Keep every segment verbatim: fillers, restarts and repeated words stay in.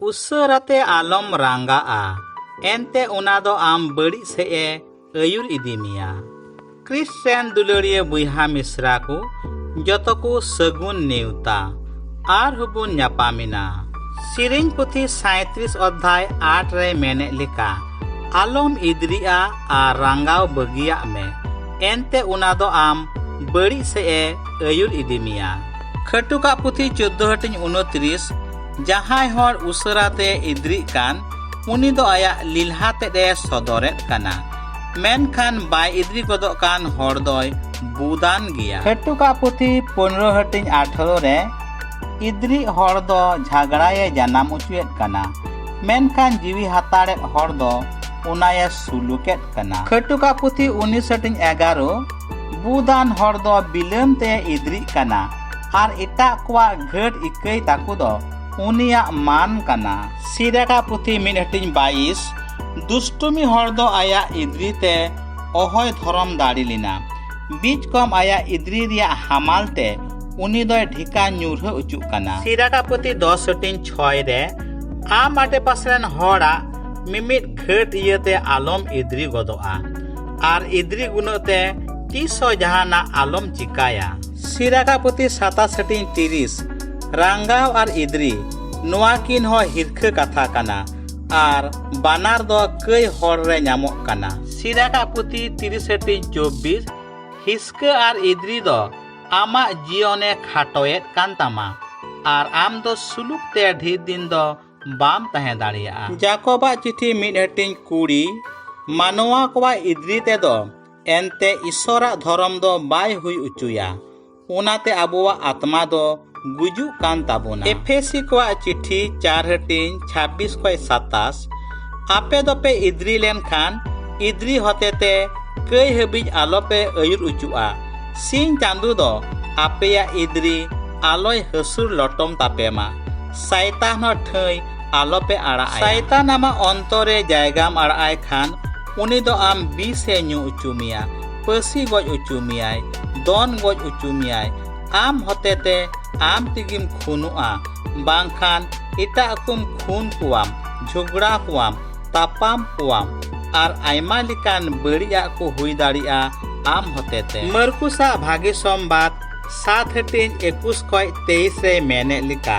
ᱩᱥᱟᱹᱨᱟᱛᱮ ᱟᱞᱚᱢ ᱨᱟᱸᱜᱟᱜᱼᱟ, ᱮᱱᱛᱮ ᱚᱱᱟ ᱫᱚ ᱟᱢ ᱵᱟᱹᱲᱤᱡ ᱥᱮᱫ ᱮ ᱟᱹᱭᱩᱨ ᱤᱫᱤ ᱢᱮᱭᱟ᱾ ᱠᱨᱤᱥᱴ ᱨᱮᱱ ᱫᱩᱞᱟᱹᱲᱤᱭᱟᱹ ᱵᱚᱭᱦᱟ ᱢᱤᱥᱨᱟ ᱠᱚ, ᱡᱚᱛᱚ ᱠᱚ ᱥᱟᱹᱜᱩᱱ ᱱᱮᱣᱛᱟ᱾ ᱟᱨᱦᱚᱸ ᱵᱚᱱ ᱧᱟᱯᱟᱢᱮᱱᱟ᱾ ᱥᱮᱨᱮᱧ ᱯᱩᱛᱷᱤ ᱥᱟᱸᱭᱛᱨᱤᱥ ᱚᱫᱷᱭᱟᱭ ᱟᱴ ᱨᱮ ᱢᱮᱱᱮᱫ ᱞᱮᱠᱟ, ᱟᱞᱚᱢ ᱤᱫᱨᱤᱜᱼᱟ ᱟᱨ ᱨᱟᱸᱜᱟᱣ ᱵᱟᱹᱜᱤᱭᱟᱜ ᱢᱮ, ᱮᱱᱛᱮ ᱚᱱᱟ ᱫᱚ ᱟᱢ ᱵᱟᱹᱲᱤᱡ ᱥᱮᱫ ᱮ ᱟᱹᱭᱩᱨ ᱤᱫᱤ ᱢᱮᱭᱟ᱾ ᱠᱷᱟᱹᱴᱩᱠᱟᱜ ᱯᱩᱛᱷᱤ ᱪᱳᱫᱽᱫᱳ ᱦᱟᱹᱴᱤᱧ ᱩᱱᱩᱛᱨᱤᱥ, ᱡᱟᱦᱟᱸᱭ ᱦᱚᱲ ᱩᱥᱟᱹᱨᱟᱛᱮ ᱤᱫᱨᱤᱜ ᱠᱟᱱ, ᱩᱱᱤ ᱫᱚ ᱟᱭᱟᱜ ᱞᱤᱞᱦᱟ ᱛᱮᱫ ᱮ ᱥᱚᱫᱚᱨᱮᱫ ᱠᱟᱱᱟ, ᱢᱮᱱᱠᱷᱟᱱ ᱵᱟᱭ ᱤᱫᱨᱤ ᱜᱚᱫᱚᱜ ᱠᱟᱱ ᱦᱚᱲ ᱫᱚᱭ ᱵᱩᱫᱟᱱ ᱜᱮᱭᱟ᱾ ᱠᱷᱟᱹᱴᱩᱠᱟᱜ ᱯᱩᱛᱷᱤ ᱯᱚᱱᱨᱚ ᱦᱟᱹᱴᱤᱧ ᱟᱴᱷᱟᱨᱚ ᱨᱮ, ᱤᱫᱨᱤᱜ ᱦᱚᱲ ᱫᱚ ᱡᱷᱟᱜᱽᱲᱟᱭᱮ ᱡᱟᱱᱟᱢ ᱚᱪᱚᱭᱮᱫ ᱠᱟᱱᱟ, ᱢᱮᱱᱠᱷᱟᱱ ᱡᱤᱣᱤ ᱦᱟᱛᱟᱲᱮᱫ ᱦᱚᱲ ᱫᱚ ᱚᱱᱟᱭᱮ ᱥᱩᱞᱩᱠᱮᱫ ᱠᱟᱱᱟ᱾ ᱠᱷᱟᱹᱴᱩᱠᱟᱜ ᱯᱩᱛᱷᱤ ᱩᱱᱤᱥ ᱦᱟᱹᱴᱤᱧ ᱮᱜᱟᱨᱚ, ᱵᱩᱫᱟᱱ ᱦᱚᱲ ᱫᱚ ᱵᱤᱞᱟᱹᱢ ᱛᱮ ᱤᱫᱨᱤᱜ ᱠᱟᱱᱟ ᱟᱨ ᱮᱴᱟᱜ ᱠᱚᱣᱟᱜ ᱜᱷᱟᱹᱴ ᱤᱠᱟᱹᱭ ᱛᱟᱠᱚ ᱫᱚ ᱩᱱᱤᱭᱟᱜ ᱢᱟᱱ ᱠᱟᱱᱟ᱾ ᱥᱤᱨᱟᱠᱟᱜ ᱯᱩᱛᱷᱤ ᱢᱤᱫ ᱦᱟᱹᱴᱤᱧ ᱵᱟᱭᱤᱥ, ᱫᱩᱥᱴᱩᱢᱤ ᱦᱚᱲ ᱫᱚ ᱟᱭᱟᱜ ᱤᱫᱨᱤ ᱛᱮ ᱚᱦᱚᱭ ᱫᱷᱚᱨᱚᱢ ᱫᱟᱲᱮ ᱞᱮᱱᱟ᱾ ᱵᱤᱡ ᱠᱚᱢ ᱟᱭᱟᱜ ᱤᱫᱨᱤ ᱨᱮᱭᱟᱜ ᱦᱟᱢᱟᱞ ᱛᱮ ᱩᱱᱤ ᱫᱚᱭ ᱰᱷᱮᱠᱟ ᱧᱩᱨᱦᱟᱹ ᱚᱪᱚᱜ ᱠᱟᱱᱟ᱾ ᱥᱤᱨᱟᱠᱟᱜ ᱯᱩᱛᱷᱤ ᱫᱚᱥ ᱦᱟᱹᱴᱤᱧ ᱪᱷᱚᱭ ᱨᱮ, ᱟᱢ ᱟᱰᱮᱯᱟᱥᱮ ᱨᱮᱱ ᱦᱚᱲᱟᱜ ᱢᱤᱢᱤᱫ ᱜᱷᱟᱹᱴ ᱤᱭᱟᱹᱛᱮ ᱟᱞᱚᱢ ᱤᱫᱨᱤ ᱜᱚᱫᱚᱜᱼᱟ, ᱟᱨ ᱤᱫᱨᱤ ᱜᱩᱱᱟᱹᱜ ᱛᱮ ᱛᱤᱥ ᱦᱚᱸ ᱡᱟᱦᱟᱱᱟᱜ ᱟᱞᱚᱢ ᱪᱤᱠᱟᱭᱟ᱾ ᱥᱤᱨᱟᱠᱟᱜ ᱯᱩᱛᱷᱤ ᱥᱟᱛᱟᱥ ᱦᱟᱹᱴᱤᱧ ᱛᱤᱨᱤᱥ, ᱨᱟᱸᱜᱟᱣ ᱟᱨ ᱤᱫᱨᱤ, ᱱᱚᱣᱟ ᱠᱤᱱ ᱦᱚᱸ ᱦᱤᱨᱠᱷᱟᱹ ᱠᱟᱛᱷᱟ ᱠᱟᱱᱟ, ᱟᱨ ᱵᱟᱱᱟᱨ ᱫᱚ ᱠᱟᱹᱭ ᱦᱚᱲ ᱨᱮ ᱧᱟᱢᱚᱜ ᱠᱟᱱᱟ᱾ ᱥᱤᱨᱟᱠᱟᱜ ᱯᱩᱛᱷᱤ ᱛᱤᱨᱤᱥ ᱦᱟᱹᱴᱤᱧ ᱪᱚᱵᱵᱤᱥ, ᱦᱤᱥᱠᱟᱹ ᱟᱨ ᱤᱫᱨᱤ ᱫᱚ ᱟᱢᱟᱜ ᱡᱤᱭᱚᱱᱮ ᱠᱷᱟᱴᱚᱭᱮᱫ ᱠᱟᱱ ᱛᱟᱢᱟ, ᱟᱨ ᱟᱢ ᱫᱚ ᱥᱩᱞᱩᱠ ᱛᱮ ᱰᱷᱮᱨ ᱫᱤᱱ ᱫᱚ ᱵᱟᱢ ᱛᱟᱦᱮᱸ ᱫᱟᱲᱮᱭᱟᱜᱼᱟ᱾ ᱡᱟᱠᱚᱵᱟᱜ ᱪᱤᱴᱷᱤ ᱢᱤᱫ ᱦᱟᱹᱴᱤᱧ ᱠᱩᱲᱤ, ᱢᱟᱱᱣᱟ ᱠᱚᱣᱟᱜ ᱤᱫᱨᱤ ᱛᱮᱫᱚ ᱮᱱᱛᱮ ᱤᱥᱚᱨᱟᱜ ᱫᱷᱚᱨᱚᱢ ᱫᱚ ᱵᱟᱭ ᱦᱩᱭ ᱚᱪᱚᱭᱟ, ᱚᱱᱟᱛᱮ ᱟᱵᱚᱣᱟᱜ ᱟᱛᱢᱟ ᱫᱚ ᱜᱩᱡᱩᱜ ᱠᱟᱱ ᱛᱟᱵᱚᱱᱟ᱾ ᱮᱯᱷᱮᱥᱤ ᱠᱚᱣᱟᱜ ᱪᱤᱴᱷᱤ ᱪᱟᱨ ᱦᱟᱹᱴᱤᱧ ᱪᱷᱟᱵᱵᱤᱥ ᱠᱷᱚᱱ ᱥᱟᱛᱟᱥ, ᱟᱯᱮ ᱫᱚᱯᱮ ᱤᱫᱨᱤ ᱞᱮᱱᱠᱷᱟᱱ ᱤᱫᱨᱤ ᱦᱚᱛᱮᱛᱮ ᱠᱟᱹᱭ ᱦᱟᱹᱵᱤᱡ ᱟᱞᱚᱯᱮ ᱟᱹᱭᱩᱨ ᱚᱪᱚᱜᱼᱟ᱾ ᱥᱤᱧ ᱪᱟᱸᱫᱚ ᱫᱚ ᱟᱯᱮᱭᱟᱜ ᱤᱫᱨᱤ ᱟᱞᱚᱭ ᱦᱟᱹᱥᱩᱨ ᱞᱚᱴᱚᱢ ᱛᱟᱯᱮ ᱢᱟ᱾ ᱥᱟᱭᱛᱟᱱ ᱦᱚᱸ ᱴᱷᱟᱹᱭ ᱟᱞᱚᱯᱮ ᱟᱲᱟᱜ ᱟᱭᱟ᱾ ᱥᱟᱭᱛᱟᱱ ᱟᱢᱟᱜ ᱚᱱᱛᱚᱨ ᱨᱮ ᱡᱟᱭᱜᱟᱢ ᱟᱲᱟᱜ ᱟᱭ ᱠᱷᱟᱱ, ᱩᱱᱤ ᱫᱚ ᱟᱢ ᱵᱤᱥ ᱮ ᱧᱩ ᱚᱪᱚ ᱢᱮᱭᱟ, ᱯᱟᱹᱥᱤ ᱜᱚᱡ ᱚᱪᱚ ᱢᱮᱭᱟᱭ, ᱫᱚᱱ ᱜᱚᱡ ᱚᱪᱚ ᱢᱮᱭᱟᱭ᱾ ᱟᱢ ᱦᱚᱛᱮᱛᱮ ᱟᱢ ᱛᱮᱜᱮᱢ ᱠᱷᱩᱱᱚᱜᱼᱟ, ᱵᱟᱝᱠᱷᱟᱱ ᱮᱴᱟᱜ ᱠᱚᱢ ᱠᱷᱩᱱ ᱠᱚᱣᱟᱢ, ᱡᱷᱚᱜᱽᱲᱟ ᱠᱚᱣᱟᱢ, ᱛᱟᱯᱟᱢ ᱠᱚᱣᱟᱢ ᱟᱨ ᱟᱭᱢᱟ ᱞᱮᱠᱟᱱ ᱵᱟᱹᱲᱤᱡᱟᱜ ᱠᱚ ᱦᱩᱭ ᱫᱟᱲᱮᱭᱟᱜᱼᱟ ᱟᱢ ᱦᱚᱛᱮᱛᱮ᱾ ᱢᱟᱨᱠᱩᱥᱟᱜ ᱵᱷᱟᱜᱮ ᱥᱚᱢᱵᱟᱫ ᱥᱟᱛ ᱦᱟᱹᱴᱤᱧ ᱮᱠᱩᱥ ᱠᱷᱚᱱ ᱛᱮᱭᱤᱥ ᱨᱮᱭ ᱢᱮᱱᱮᱫ ᱞᱮᱠᱟ,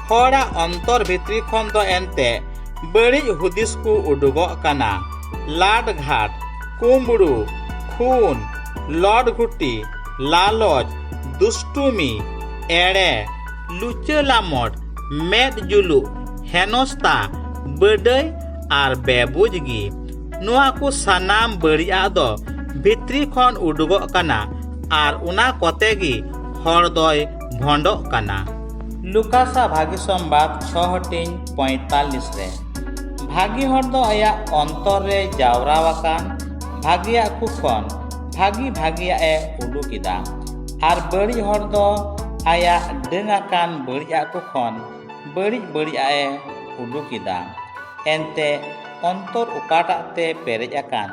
ᱦᱚᱲᱟᱜ ᱚᱱᱛᱚᱨ ᱵᱷᱤᱛᱨᱤ ᱠᱷᱚᱱ ᱫᱚ ᱮᱱᱛᱮ ᱵᱟᱹᱲᱤᱡ ᱦᱩᱫᱤᱥ ᱠᱚ ᱩᱰᱩᱠᱚᱜ ᱠᱟᱱᱟ, ᱞᱟᱴ ᱜᱷᱟᱴ, ᱠᱩᱢᱵᱽᱲᱩ, ᱠᱷᱩᱱ, ᱞᱚᱴ ᱜᱷᱩᱴᱤ, ᱞᱟᱞᱚᱪ, ᱫᱩᱥᱴᱩᱢᱤ, ᱮᱲᱮ, ᱞᱩᱪᱟᱹ ᱞᱟᱢᱚᱴ, ᱢᱮᱫ ᱡᱩᱞᱩᱜ, ᱦᱮᱱᱚᱥᱛᱟ, ᱵᱟᱹᱰᱟᱹᱭ ᱟᱨ ᱵᱮᱵᱩᱡ ᱜᱮ᱾ ᱱᱚᱣᱟ ᱠᱚ ᱥᱟᱱᱟᱢ ᱵᱟᱹᱲᱤᱡᱟᱜ ᱫᱚ ᱵᱷᱤᱛᱨᱤ ᱠᱷᱚᱱ ᱩᱰᱩᱠᱚᱜ ᱠᱟᱱᱟ ᱟᱨ ᱚᱱᱟ ᱠᱚᱛᱮ ᱜᱮ ᱦᱚᱲ ᱫᱚᱭ ᱵᱷᱚᱸᱰᱚᱜ ᱠᱟᱱᱟ᱾ ᱞᱩᱠᱟᱥᱟᱜ ᱵᱷᱟᱹᱜᱤ ᱥᱚᱢᱵᱟᱫ ᱪᱷᱚ ᱦᱟᱹᱴᱤᱧ ᱯᱚᱸᱭᱛᱟᱞᱞᱤᱥ ᱨᱮ, ᱵᱷᱟᱹᱜᱤ ᱦᱚᱲ ᱫᱚ ᱟᱭᱟᱜ ᱚᱱᱛᱚᱨ ᱨᱮ ᱡᱟᱣᱨᱟ ᱟᱠᱟᱱ ᱵᱷᱟᱹᱜᱤᱭᱟᱜ ᱠᱚ ᱠᱷᱚᱱ ᱵᱷᱟᱹᱜᱤ ᱵᱷᱟᱹᱜᱤᱭᱟᱜ ᱮ ᱩᱰᱩᱠ ᱮᱫᱟ, ᱟᱨ ᱵᱟᱹᱲᱤᱡ ᱦᱚᱲ ᱫᱚ ᱟᱭᱟᱜ ᱰᱟᱹᱝ ᱟᱠᱟᱱ ᱵᱟᱹᱲᱤᱡᱟᱜ ᱠᱚ ᱠᱷᱚᱱ ᱵᱟᱹᱲᱤᱡ ᱵᱟᱹᱲᱤᱡᱟᱜ ᱮ ᱩᱰᱩᱠ ᱮᱫᱟ᱾ ᱮᱱᱛᱮ ᱚᱱᱛᱚᱨ ᱚᱠᱟᱴᱟᱜ ᱛᱮ ᱯᱮᱨᱮᱡ ᱟᱠᱟᱱ,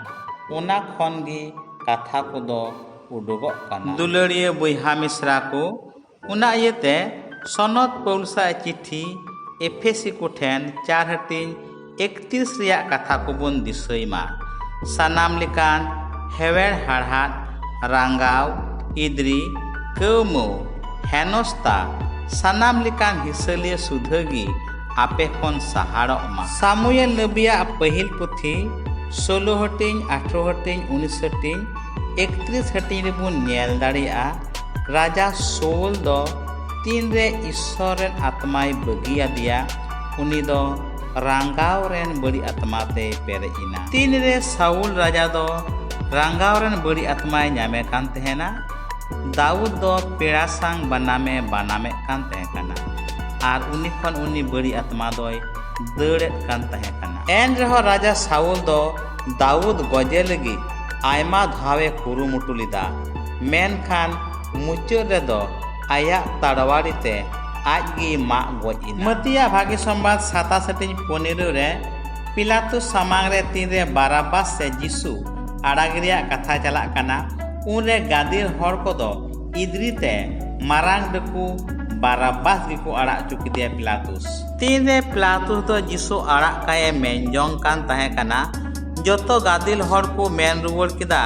ᱚᱱᱟ ᱠᱷᱚᱱ ᱜᱮ ᱠᱟᱛᱷᱟ ᱠᱚᱫᱚ ᱩᱰᱩᱠᱚᱜ ᱠᱟᱱᱟ᱾ ᱫᱩᱞᱟᱹᱲᱤᱭᱟᱹ ᱵᱚᱭᱦᱟ ᱢᱤᱥᱨᱟ ᱠᱚ, ᱚᱱᱟ ᱤᱭᱟᱹᱛᱮ ᱥᱚᱱᱚᱛ ᱯᱟᱹᱣᱞᱩᱥᱟᱜ ᱪᱤᱴᱷᱤ ᱮᱯᱷᱮᱥᱤ ᱠᱚ ᱴᱷᱮᱱ ᱪᱟᱨ ᱦᱟᱹᱴᱤᱧ ᱮᱠᱛᱨᱤᱥ ᱨᱮᱭᱟᱜ ᱠᱟᱛᱷᱟ ᱠᱚᱵᱚᱱ ᱫᱤᱥᱟᱹᱭ ᱢᱟ᱾ ᱥᱟᱱᱟᱢ ᱞᱮᱠᱟᱱ ᱦᱮᱣᱮᱲ ᱦᱟᱲᱦᱟᱫ, ᱨᱟᱸᱜᱟᱣ, ᱤᱫᱽᱨᱤ, ᱠᱟᱹᱣᱢᱟᱹᱣ, ᱦᱮᱱᱚᱥᱛᱟ, ᱥᱟᱱᱟᱢ ᱞᱮᱠᱟᱱ ᱦᱤᱥᱟᱹᱞᱤᱭᱟᱹ ᱥᱩᱫᱷᱟᱹ ᱜᱮ ᱟᱯᱮ ᱠᱷᱚᱱ ᱥᱟᱦᱟᱲᱚᱜ ᱢᱟ᱾ ᱥᱟᱢᱩᱭᱮᱞ ᱱᱟᱵᱤᱭᱟᱜ ᱯᱟᱹᱦᱤᱞ ᱯᱩᱛᱷᱤ ᱥᱳᱞᱳ ᱦᱟᱹᱴᱤᱧ, ᱟᱴᱷᱨᱚ ᱦᱟᱹᱴᱤᱧ, ᱩᱱᱤᱥ ᱦᱟᱹᱴᱤᱧ, ᱮᱠᱛᱨᱤᱥ ᱦᱟᱹᱴᱤᱧ ᱨᱮᱵᱚᱱ ᱧᱮᱞ ᱫᱟᱲᱮᱭᱟᱜᱼᱟ, ᱨᱟᱡᱟ ᱥᱳᱞ ᱫᱚ ᱛᱤᱱᱨᱮ ᱤᱥᱥᱚᱨ ᱨᱮᱱ ᱟᱛᱢᱟᱭ ᱵᱟᱹᱜᱤᱭᱟᱫᱮᱭᱟ, ᱩᱱᱤ ᱫᱚ ᱨᱟᱸᱜᱟᱣ ᱨᱮᱱ ᱵᱟᱹᱲᱤᱡ ᱟᱛᱢᱟ ᱛᱮᱭ ᱯᱮᱨᱮᱡ ᱮᱱᱟ᱾ ᱛᱤᱱᱨᱮ ᱥᱟᱣᱩᱞ ᱨᱟᱡᱟ ᱫᱚ ᱨᱟᱸᱜᱟᱣ ᱨᱮᱱ ᱵᱟᱹᱲᱤᱡ ᱟᱛᱢᱟᱭ ᱧᱟᱢᱮ ᱠᱟᱱ ᱛᱟᱦᱮᱱᱟ, ᱫᱟᱣᱩᱫ ᱫᱚ ᱯᱮᱲᱟ ᱥᱟᱝ ᱵᱟᱱᱟᱢᱮ ᱵᱟᱱᱟᱢᱮᱫ ᱠᱟᱱ ᱛᱟᱦᱮᱸ ᱠᱟᱱᱟ ᱟᱨ ᱩᱱᱤ ᱠᱷᱚᱱ ᱩᱱᱤ ᱵᱟᱹᱲᱤᱡ ᱟᱛᱢᱟ ᱫᱚᱭ ᱫᱟᱹᱲᱮᱫ ᱠᱟᱱ ᱛᱟᱦᱮᱸ ᱠᱟᱱᱟ᱾ ᱮᱱ ᱨᱮᱦᱚᱸ ᱨᱟᱡᱟ ᱥᱟᱣᱩᱞ ᱫᱚ ᱫᱟᱣᱩᱫ ᱜᱚᱡᱮ ᱞᱟᱹᱜᱤᱫ ᱟᱭᱢᱟ ᱫᱷᱟᱣᱮ ᱠᱩᱨᱩᱢᱩᱴᱩ ᱞᱮᱫᱟ, ᱢᱮᱱᱠᱷᱟᱱ ᱢᱩᱪᱟᱹᱫ ᱨᱮᱫᱚ ᱟᱭᱟᱜ ᱛᱟᱲᱣᱟᱲᱤ ᱛᱮ ᱟᱡ ᱜᱮᱭ ᱢᱟᱜ ᱜᱚᱡ ᱮᱱᱟ᱾ ᱢᱟᱹᱛᱤᱭᱟᱜ ᱵᱷᱟᱹᱜᱤ ᱥᱚᱢᱵᱟᱫ ᱥᱟᱛᱟᱥ ᱦᱟᱹᱴᱤᱧ ᱯᱚᱱᱮᱨᱚ ᱨᱮ ᱯᱤᱞᱟᱛᱩᱥ ᱥᱟᱢᱟᱝ ᱨᱮ ᱛᱤᱱᱨᱮ ᱵᱟᱨᱟᱵᱟᱥ ᱥᱮ ᱡᱤᱥᱩ ᱟᱲᱟᱜ ᱨᱮᱭᱟᱜ ᱠᱟᱛᱷᱟ ᱪᱟᱞᱟᱜ ᱠᱟᱱᱟ, ᱩᱱᱨᱮ ᱜᱟᱫᱮᱞ ᱦᱚᱲ ᱠᱚᱫᱚ ᱤᱫᱨᱤ ᱛᱮ ᱢᱟᱨᱟᱝ ᱰᱟᱹᱠᱩ ᱵᱟᱨᱟᱵᱟᱥ ᱜᱮᱠᱚ ᱟᱲᱟᱜ ᱦᱚᱪᱚ ᱠᱮᱫᱮᱭᱟ ᱯᱤᱞᱟᱛᱩᱥ᱾ ᱛᱤᱱᱨᱮ ᱯᱤᱞᱟᱛᱩᱥ ᱫᱚ ᱡᱤᱥᱩ ᱟᱲᱟᱜ ᱠᱟᱭᱮ ᱢᱮᱱ ᱡᱚᱝ ᱠᱟᱱ ᱛᱟᱦᱮᱸ ᱠᱟᱱᱟ, ᱡᱚᱛᱚ ᱜᱟᱫᱮᱞ ᱦᱚᱲ ᱠᱚ ᱢᱮᱱ ᱨᱩᱣᱟᱹᱲ ᱠᱮᱫᱟ,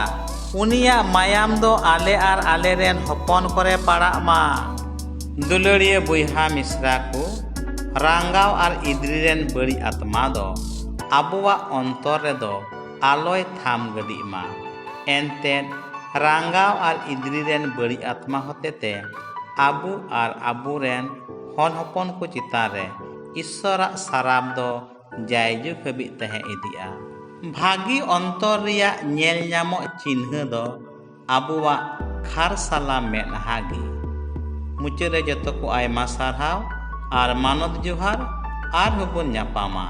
"ᱩᱱᱤᱭᱟᱜ ᱢᱟᱭᱟᱢ ᱫᱚ ᱟᱞᱮ ᱟᱨ ᱟᱞᱮᱨᱮᱱ ᱦᱚᱯᱚᱱ ᱠᱚᱨᱮ ᱯᱟᱲᱟᱜ ᱢᱟ᱾" ᱫᱩᱞᱟᱹᱲᱤᱭᱟᱹ ᱵᱚᱭᱦᱟ ᱢᱤᱥᱨᱟ ᱠᱚ, ᱨᱟᱸᱜᱟᱣ ᱟᱨ ᱤᱫᱽᱨᱤ ᱨᱮᱱ ᱵᱟᱹᱲᱤᱡ ᱟᱛᱢᱟ ᱫᱚ ᱟᱵᱚᱣᱟᱜ ᱚᱱᱛᱚᱨ ᱨᱮᱫᱚ ᱟᱞᱚᱭ ᱛᱷᱟᱢ ᱜᱟᱹᱰᱤᱜ ᱢᱟ᱾ ᱮᱱᱛᱮᱫ, ᱨᱟᱸᱜᱟᱣ ᱟᱨ ᱤᱫᱽᱨᱤ ᱨᱮᱱ ᱵᱟᱹᱲᱤᱡ ᱟᱛᱢᱟ ᱦᱚᱛᱮᱛᱮ ᱟᱵᱚ ᱟᱨ ᱟᱵᱚᱨᱮᱱ ᱦᱚᱱ ᱦᱚᱯᱚᱱ ᱠᱚ ᱪᱮᱛᱟᱱ ᱨᱮ ᱤᱥᱥᱚᱨᱟᱜ ᱥᱟᱨᱟᱯ ᱫᱚ ᱡᱟᱭᱡᱩᱜᱽ ᱦᱟᱹᱵᱤᱡ ᱛᱟᱦᱮᱸ ᱤᱫᱤᱜᱼᱟ᱾ ᱵᱷᱟᱹᱜᱤ ᱚᱱᱛᱚᱨ ᱨᱮᱭᱟᱜ ᱧᱮᱞ ᱧᱟᱢᱚᱜ ᱪᱤᱱᱦᱟᱹ ᱫᱚ ᱟᱵᱚᱣᱟᱜ ᱠᱷᱟᱨᱥᱟᱞᱟ ᱢᱮᱫᱦᱟ ᱜᱮ᱾ ᱢᱩᱪᱟᱹᱫ ᱨᱮ ᱡᱚᱛᱚ ᱠᱚ ᱟᱭᱢᱟ ᱥᱟᱨᱦᱟᱣ ᱟᱨ ᱢᱟᱱᱚᱛ ᱡᱚᱦᱟᱨ᱾ ᱟᱨᱦᱚᱸ ᱵᱚᱱ ᱧᱟᱯᱟᱢᱟ᱾